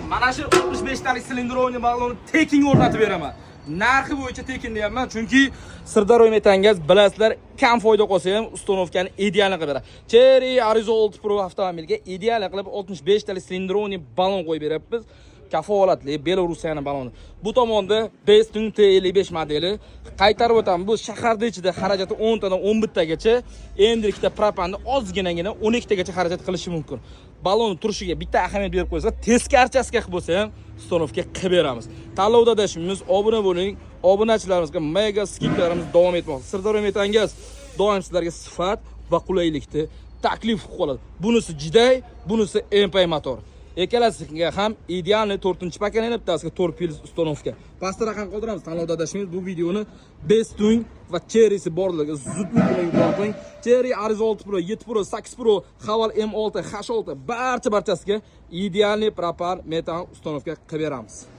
Mana shu 65 talik цилиндровый ballonni tekinga o'rnatib beraman. Narxi bo'yicha tekin deyapman, chunki Sirdaryo Metangaz, bilasizlar, kam foyda qolsa ham установка ni ideal qilib beradi. Chery Arrizo 6 Pro avtomobilga ideal qilib 65 talik цилиндровый ballon qo'yib beryapmiz. Kafolatli Belarusiyani baloni. Bu tomonda Bestune T55 modeli. Qaytarib o'taman, bu shaharda ichida xarajati 10 tadan 11 tagacha, endi ikkita propanni ozginagina 12 tagacha xarajat qilishi mumkin. Ballon turishiga bitta ahamiyat berib qo'ysa, teskarchasiga qilib bo'lsa ham установка qilib beramiz. Tanlovda adashmaymiz, obuna bo'ling. Obunachilarimizga mega скидка larimiz davom etmoqda. Sirdaryo Metangaz doim sizlarga sifat va qulaylikni taklif qilib qoladi. Bunisi Jiday, bunisi MP motor. Ikkalasiga ham идеальный 4-поколение, bittasiga 4 pil установка. Pastda raqam qoldiramiz, tanlovda adashmaymiz. Bu videoni Bestune va Chery'si borlarga zudlik bilan yuborib qo'ying. Chery Arrizo 6 Pro, 7 Pro, 8 Pro, Haval M6, H6 barcha barchasiga идеальный propan metan установка qilib beramiz.